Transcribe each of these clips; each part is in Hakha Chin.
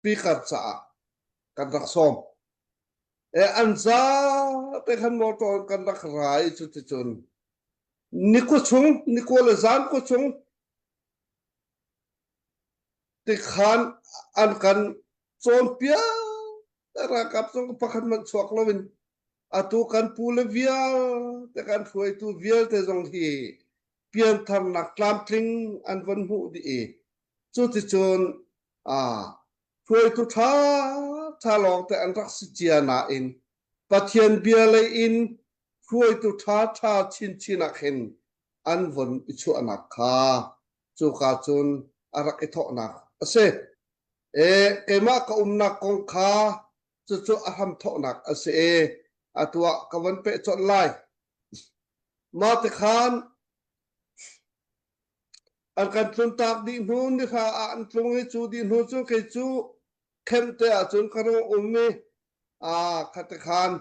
Speaker caah kan rak sawm. E an zate khan motor in kan rak ra i cuticun ni chung ni kua le zan kua chung tikhan an kan cawnpiak. Ralkap zong pakhat hmanh chuak loin atu kan pu le vialte, kan hruaitu vialte zong hi piantharnak tlamtling an von hmuh dih i cuticun hruaitu ṭha ṭha lawngte an rak si cia nain Pathian bia lei in hruaitu ṭha ṭha chinchin ah khin an von i chuahnak kha cuka cun a rak i thawhnak a si. E, keimah ka umnak kong kha cucu a hramthawknak a si i atu ah ka von peh colh lai. Mah tikhan an kan tluntak dih hnu nihra ah an tlung i cu dih hnu cu kei cu khem te ahcun ka rung um i khatikhan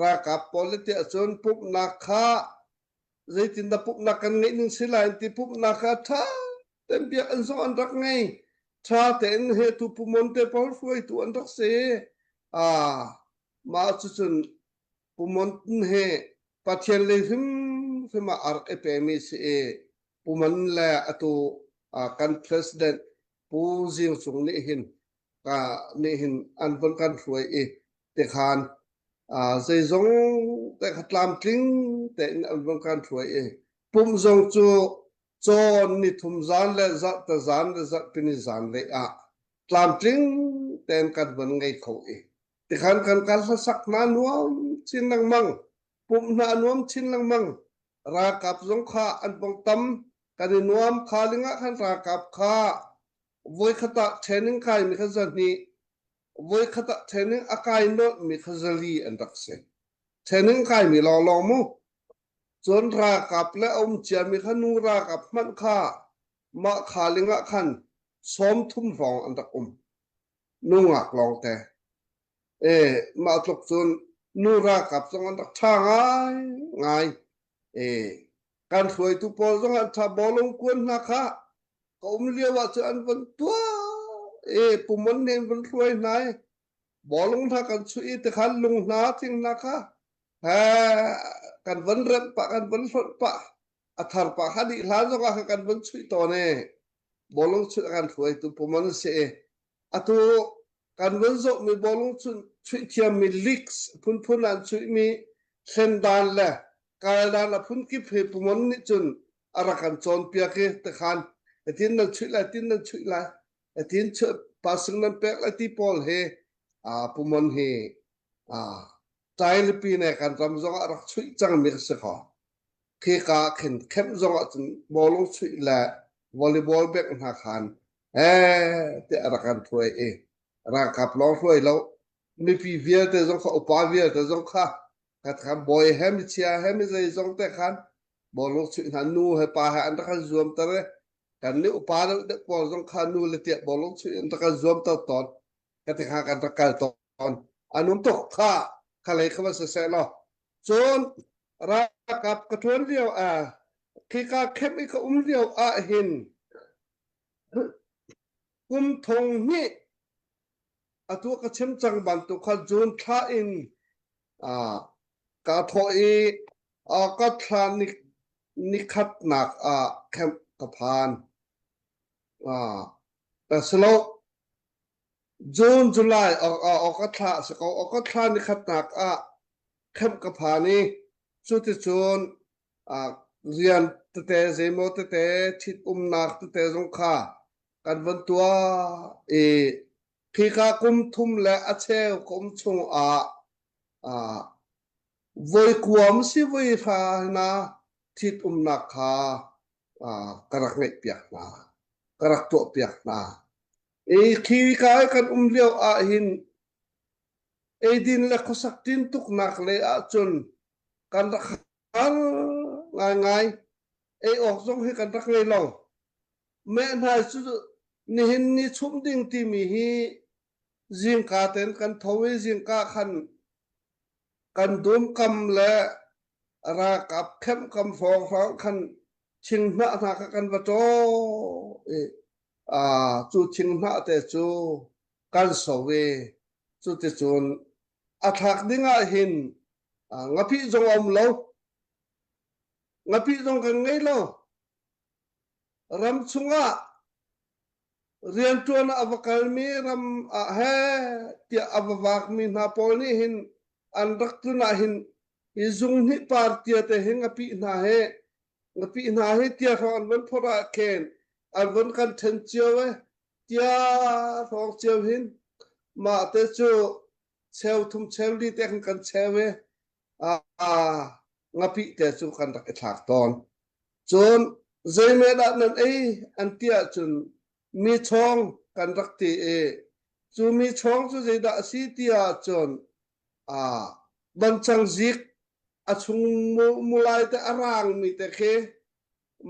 ralkap pawl le tiah cun pumhnak kha zeitindah pumhnak kan ngeih ning si lai ti pumhnak kha ṭha tein biakinn zong an rak ngei, ṭha tein he tu pumon te pawl hruaitu an rak si. Mah cucun pumon he Pathian lei hrimhrim ah a rak i pemi si i pumon le atu kan president Pu Zing Cung nih hin nih hin an von kan hruai i tikhan zeizong te kha tlamtling tein an von kan hruai i pumh zong cu cawn ni thum zan le zarhte zan le zarhpini zan lei ah tlamtling tein kan von ngei kho i tikhan kan kal hlasak hna nuam chin lengmang, pumh hna nuam chin lengmang. Ralkap zong kha an bong tam, kan i nuam. Kha lingah khan ralkap kha voikhat ah training kai mi kha 200, voikhat ah training a kai nolh mi kha 400 an rak si, training kai mi lawnglawng mu. Cun ralkap le a um cia mi kha nu ralkap hmanh kha mah kha lingah khan 30 hrawng an rak um, nungak lawngte. E mah tluk cun nu ralkap zong an rak ṭha ngai ngai. E kan hruaitu pawl zong an ṭha. Bawlung kuan hna kha ka um lio ah cun an von tuah e pumon nih an von hruai hna i bawlung hna kan chuih i tikhan lung hna thing hna kha he kan von remh pah, kan von hlonh pah, a thar pah kha dih hlan zong ah kan von chuih tawn e. Bawlung chuih a kan hruaitu pumon si i atu kan von zohmi bawlung chuih thiammi leagues phunphun an chuihmi thlen dan le kal dan a phunkip hi pumon nih cun a rak kan cawnpiak i tikhan tin nan chuih lai, tin nan chuih lai, tin passing nan pek lai ti pawl hi pumon hi tailipi ne kan ram zong ah rak chuih cangmi a si kho. Khika khin khem zong ah cun bawlung chuih le volleyball bek hna khan te a rak kan hruai i ralkap lawng hruai lo, mipi vialte zong kha, upa vialte zong kha khat bawi he michia he mi zei zong te khan bawlung chuih hna nu he pa he an rak kan zuam ter i kan nih upa deuh deuh pawl zong kha nu le tiah bawlung chuih an rak kan zuam ter tawn. Ka ti kha kan rak kal tawn, anum tuk kha. Kha lei kha va siseh law cun ralkap ka ṭuan lio ah, khika khem i ka um lio ah hin kum thong hnih atu ka chim cang bantuk kha June thla in kaa thawh i August thla ni khatnak ah camp ka phan. Silo June, July, August thla a si ko. August thla ni khatnak ah camp ka phan i cuticun rian tete zeimaw tete ṭhit umnak tete zong kha kan von tuah i khika kum thum le a cheu ka um chung ah voi kuam si voi hra hna ṭhit umnak kha ka rak ngeih piak hna, ka rak tuah piak hna. I khika i kan um lio ah hin eidin le khuasak tintuknak lei ahcun kan rak har ngaingai. Ei awk zong hi kan rak ngei lo. Meh hna cu nihin ni chumh ding timi hi zingka tein kan tho i zingka khan kan dum kam le ralkap khem kam hrawnghrang khan thinghnah hna kha kan va ṭaw i cu thinghnah te cu. kan so i cuticun a thlak ding ah hin ngapih zong a um lo. Ngapih zong kan ngei lo. Ram chungah rianṭuan ah a va kalmi ram ah he tiah a va vakmi hna pawl nih hin an rak tlun ah hin hi zung hnih par tia te hi ngapih hna he ngapih hna hi tia hrawng an von phorh ah khin an von kan ṭhen cio e tia hrawng cio hin mah te cu cheu thum cheu li te khan kan cheu e ngapih te cu kan rak i thlak tawn. Cun zeimeh dah nan ei an ti ahcun mi chawng kan rak ti i cu mi chawng cu zeidah a si ti ahcun bancang zik a chung mulai te a rangmi te khi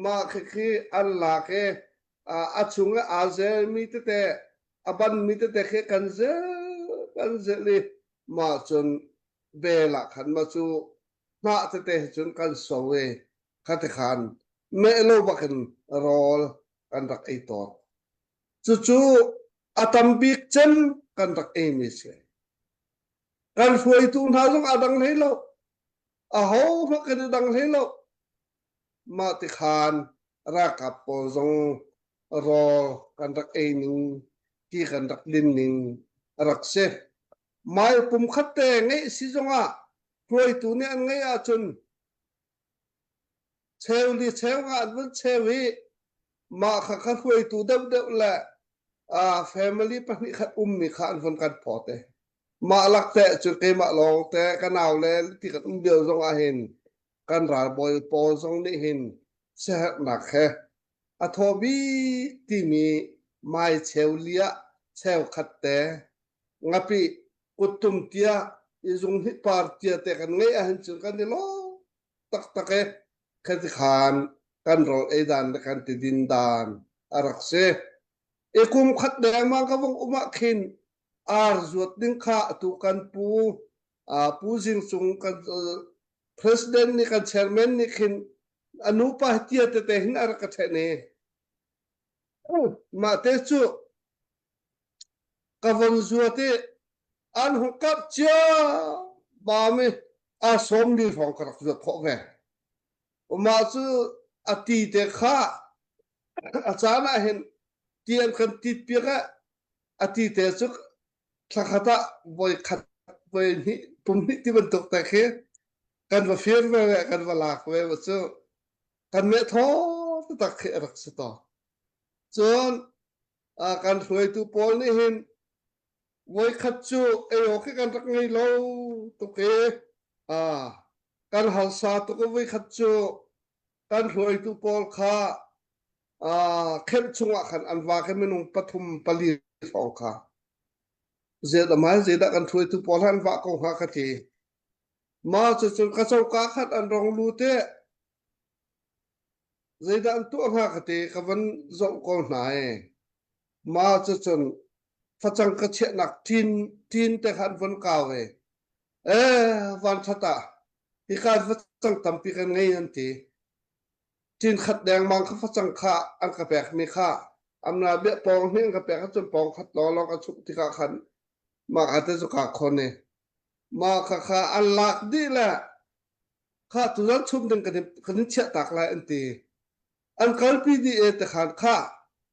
mah khikhi an lak i a chung i aa zelmi tete a banmi tete khi kan zel kan zel i mah cun bel ah khan mah cu hnah tete he cun kan so i khati khan meh lo bakin rawl kan rak ei tawn. Cucu a tam bik cem kan rak eimi si. Kan hruaitu hna zong a dang hlei lo. Aho hmanh kan i dang hlei lo. Mah ti khan ralkap pawl zong rawl kan rak ei ning, ti kan rak din ning a rak si. Mai pum khat te ngeih si zongah hruaitu nih an ngeih ahcun cheu li cheu nga an vun cheu i mah kha kha hruaitu deuhdeuh le family pahnih khat ummi kha an vun kan phawt i mah lak te cu keimah lawng te ka nau le ti kan um lio zong ah hin kan ralbawi pawl zong nih hin siaherhnak he a thaw bik timi mai cheu li ah cheu khat te ngapih kuttum tia i zung hnih par tia te kan ngeih ahhin cun kan i lawm taktak e khati khan kan rawl ei dan le kan ti din dan a rak si. I kum khat dengmang ka vung um ah khin ar zuat ding kha atu kan pu pu Zing Cung kan president nih kan chairman nih khin a nupa tia tete hin a rak ka ṭhen i mah te cu ka von zuat i an hung kap cia bam i a sawm li hrawng ka rak zuat khawh ve. Mah cu a ti te kha a caan ah hin ti an kan tit piak ah a ti te cu thlakhat ah voi khat voi hnih pum hnih ti bantuk te khi kan va fir ve le kan va lak ve cu kan meh thaw taktak khi a rak si tawn. Cun kan hruaitu pawl nih hin voikhat cu ei awk hi kan rak ngei lo tuk i kan harsa tuk i voikhat cu kan hruaitu pawl kha khelh chungah khan an vak i minung pathum pali hrawng kha zeidah mai zeidah kan hruaitu pawl han vah ko hnga ka ti ma cu cun ka coka khat an rong lut i Zeidah an tuah hnga ka ti ka van zoh ko hna i mah cucun facang ka chiahnak ṭin ṭin te kha an von kau i ee vanṭhat ah hika facang tampi kan ngei an ti. Ṭin khat dengmang kha facang kha an ka pekmi kha amna bia pawng hnih an ka pek ahcun pawng khat lawnglawng ka chumh tikah khan mah kha te cu kaa khon i mah kha kha an lak dih le Kha tuzan chum ding kan in, kan in chiah tak lai an ti. An kalpi dih e te khan kha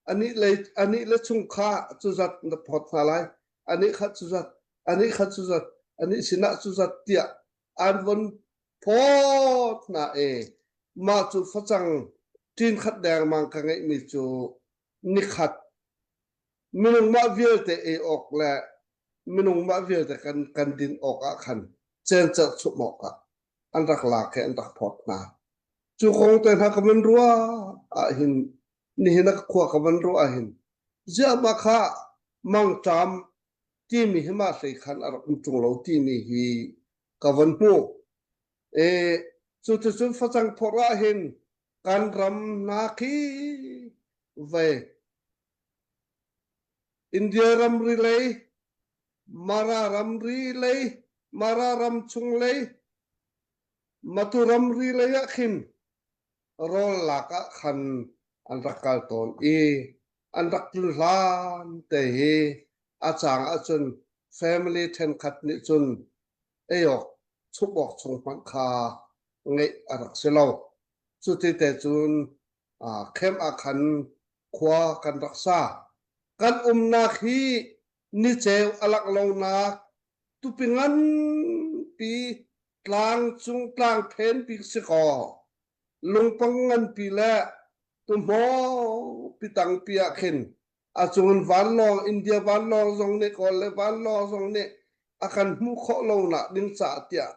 anih lei anih le chung kha cu zat na phawt hna lai anih kha cu zat anih kha cu zat anih sinah cu zat tiah an von phawt hna e mah cu facang ṭin khat dengmang ka ngeihmi cu nikhat minung mah vialte ei awk le minung mah vialte kan kan din awk ah khan cengcerh chumh awk ah an rak lak i an rak phawt hna. Cu kong te hna ka van ruah ah hin nihin a khua ka van ruah ah hin ziah mah kha mangṭam timi hi mah hlei khan a rak um ṭung lo timi hi ka van hmuh. E cu cucun facang phorh ah hin kan ram hna khi vei India ramri lei, Mara ramri lei, Mara ram chung lei, Matu ramri lei ah khin rawl lak ah khan an rak kal tawn i an rak tlun hlan te hi. A cang ahcun family ṭhenkhat nih cun ei awk chumh awk chung hmanh kha ngeih a rak si lo. Cuti te cun camp ah khan khua kan rak sa. Kan umnak hi niceu a langh lonak tupi nganpi tlang cung tlang phen bik si kaw lungpang nganpi le tuhmawng pitangpi ah khin a cungin vanlawng India vanlawng zong nih Kawl le vanlawng zong nih a kan hmuh khawh lonak ding caah tiah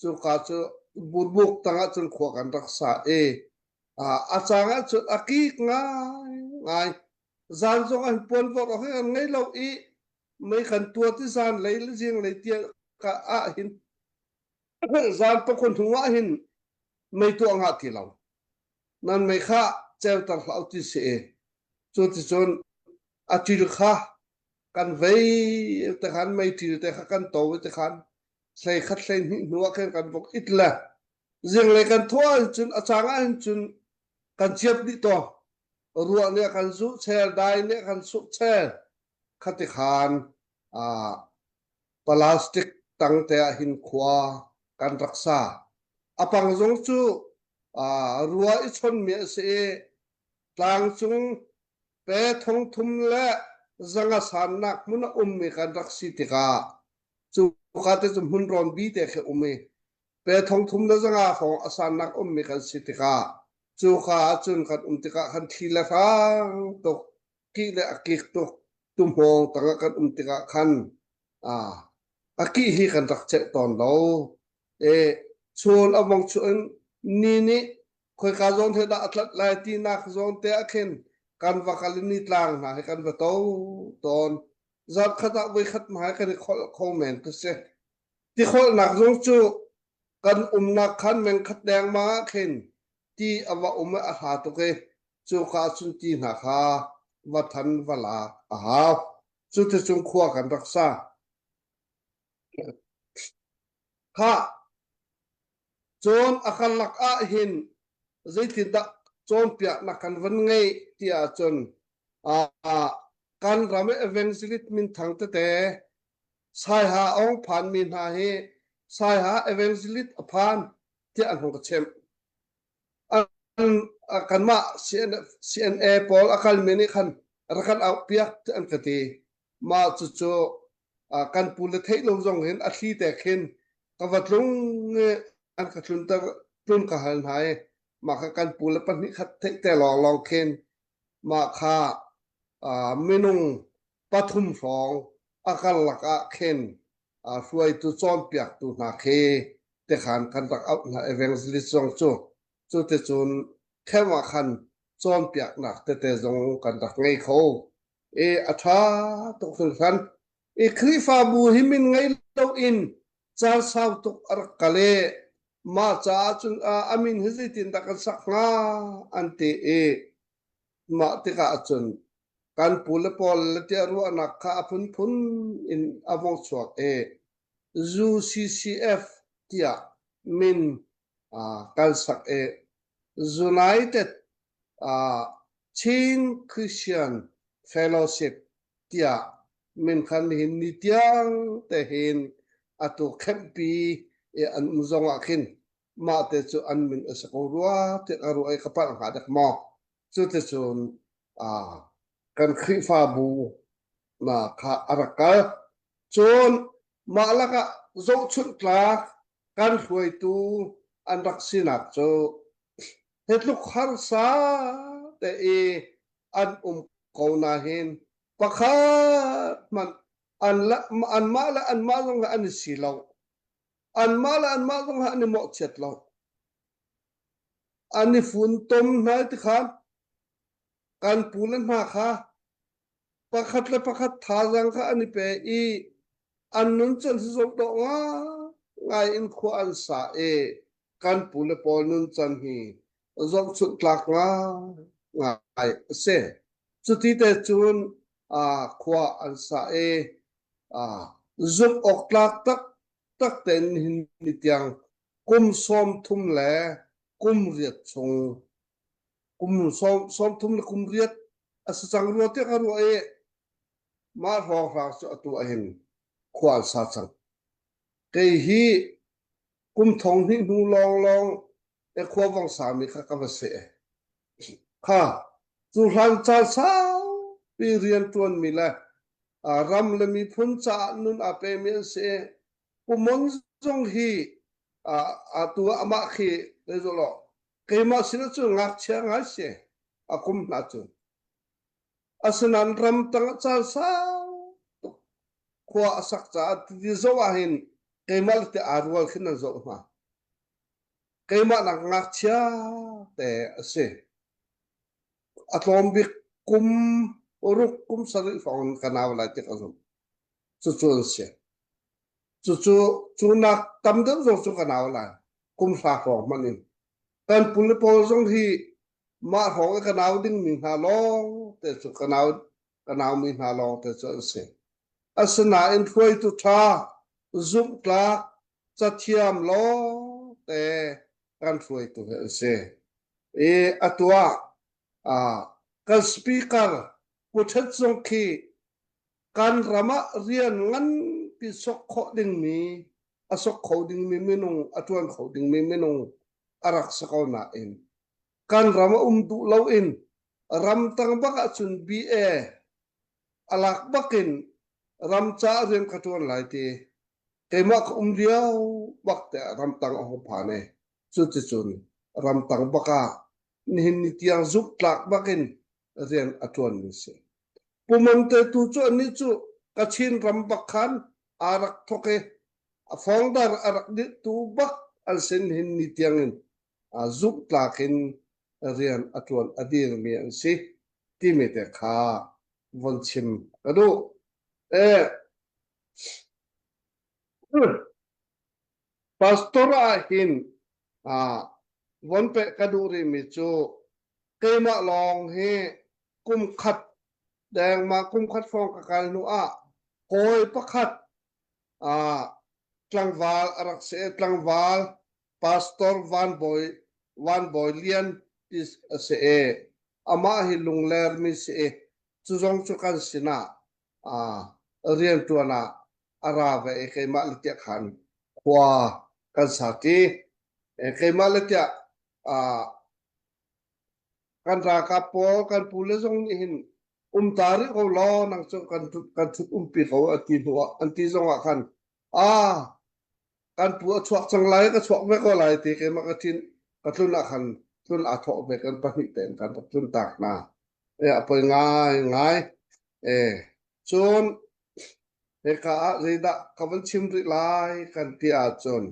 cuka cu burbuk tangah cun khua kan rak sa i a cang ah cun a kik ngai ngai zan zong an puan vorh awk hi kan ngei lo i mei kan tua ti zan lei le zing lei tiah ka ah hin zan pakun hnu ah hin mei tuah ngah ti lo nan mei kha ceuter hlah u ti si i cu ti cun a ṭil kha kan vei te khan mei ṭil te kha kan to te khan hlei khat hlei hnih hnu ah khan kan vok it le zinglei kan thawh ah cun a cang ah cun kan ciap dih tawn ruah nih a kan zuh chel dai nih a kan suh chel khati khan plastic tang te ah hin khua kan rak sa a pang zong cu rua i chonmi a si i tlangcung pe thongthum le zanga sannak hmun a ummi kan rak si tikah cu ka te cu hmun rawn bi te khi um i pe thongthum le zanga hrawng a sannak ummi kan si tikah cu ka ahcun kan um tikah kan thli le hrang tuk kih le a kik tuk tuhmawng tangah kan um tikah khan a kih hi kan rak celh tawn lo e chun a vong chuan ni nih khoika zawn he dah a tlat lai tinak zawn te ah khin kan va kal i nitlang hna he kan va to tawn zarh khat ah voi khat hmai kan i kholh kho men ka si ti kholhnak zong cu kan umnak khan meng khat dengmang ah khin ti a va um i a hla tuk i cuka cun ti hna kha va than va lak a hau. Cuticun khua kan rak sa. Khah, cun a karlak ah hin zeitindah cawnpiaknak kan van ngeih ti ahcun kan ram i evangelist minthang tete Saiha ong phanmi hna hi Saiha evangelist a phan tiah an hung ka chimh. Kanmah CNA pawl a kalmi nih khan rak kan auhpiak tiah an ka ti. Mah cucu kan pu le theih lo zong hin a thli te khin ka va tlung i an ka tlunter tlun ka hal hna i mah kha kan pu le pahnih khat theih te lawnglawng khin mah kha minung pathum hrawng a karlak ah khin hruaitu cawnpiaktu hna khi tekhan kan rak auh hna evangelist zong cu cu te cun khem ah khan cawnpiaknak tete zong kan rak ngei kho i a ṭha tuk hringhran i Khrihfabu hi min ngei loin caan sau tuk a rak kal i mah caah cun a min hi zeitindah kan sak hnga an ti i mah tikah cun kan pu le pawl le tiah ruahnak kha a phunphun in a vong chuak i UCCF tiah min kan sak i United Chin Christian Fellowship tiah min khan nihin ni tiang te hin atu khempi i an um zong ah khin mah te cu an min a si ko rua tiah ka ruah i ka palh hnga dek maw cuticun kan Khrihfabu na kha a rak kal cun mah lakah zohchunh tlak kan hruaitu an rak sinak cu hi tluk harsa te i an um ko na hin pakhat hmanh an anmah le anmah zong an i si lo anmah le anmah zong an i mawhchiat lo an i funtom hna ti khan kan pu le hna kha pakhat le pakhat thazaang kha an i pe i an nuncan hi zohdawh ngai in khua an sa i kan pu le pawl nuncan hi zohchunh tlak ngai a si. Cuti te cun khua an sa i zumh awk tlak taktak tein nihin ni tiang kum 30 le kum riat chung kum 30 le kum riat a si cang rua tiah ka ruah i. Mah hrawnghrang cu atu ahhin khua an sa cang. Kei hi kum thong hnih hnu lawnglawng e khua vong sami kha ka va seh. Kha cu hlan caan saupi rian ṭuanmi le ram le miphun caah nun aa pemi an si. Pu Mon zong hi atu ah amah khi zeizawlaw keimah sin ahcun ngakchia ngai si a kum hna cu. Asinain ramtang ah caan sau tuk khua a sak caah ti zoh ahhin keimah le te aa rual khin an zoh hna. Keimah nak ngakchia te a si. A tlawm bik kum ruk kum sarih hrawng in ka nau lai ti ka zumh. Cucu an si. Cucu cu nak tam deuh zong cu ka nau lai. Kum hra hrawng hmanh in. Kan pule pawl zong hi mah hrawng i ka nau dingmi hna lawng te cu ka nau ka naumi hna lawng te cu an si. Asinain hruaitu ṭha, zumhtlak, cathiam lawng te kan hruaitu hi an si. I atu ah kan speaker Pu Ṭhet zong khi kan ram ah rian nganpi sok khawh dingmi a sok kho dingmi minung a ṭuan kho dingmi minung a rak si ko nain kan ram a um duh loin ramtang bak ahcun BA a lak bakin ram caah rian ka ṭuan lai ti keimah ka um lio bak te ah ramtang a hung phan i cuticun ramtang bak ah nihin ni tiang zumhtlak bakin rian a ṭuanmi si. Pu Mon te tu cu anih cu Kachin ram bak khan aa rak thawk i a founder a rak dirhtu bak an sin hin ni tiangin zumhtlak in rian a ṭuan a dirmi an si timi te kha von chim ka duh. Eh, Pastor ah hin von peh ka duh rihmi cu keimah lawng hi kum khat dengmah kum khat hrawng ka kal hnu ah kawi pakhat tlangval a rak si i tlangval Pastor Van Bawi Van Bawi Lian ti a si i amah hi Lungler mi si i cu zong cu kan sinah rianṭuan ah a ra ve i keimah le tiah khan khua kan sa ṭi. Keimah le tiah kan ralkap pawl kan pule zong nih hin um ta rih ko law nang cu kan kan ṭhut umpi ko a ti hnu ah an ti zong ah khan ah kan pu a chuak cang lai ka chuak ve ko lai ti keimah ka ṭin ka tlun ah khan tlun aa thawh ve kan pahnih tein kan rak tlun tak hna. E a poi ngai ngai. E cun hika ah zeidah ka van chim rih lai kan ti ahcun.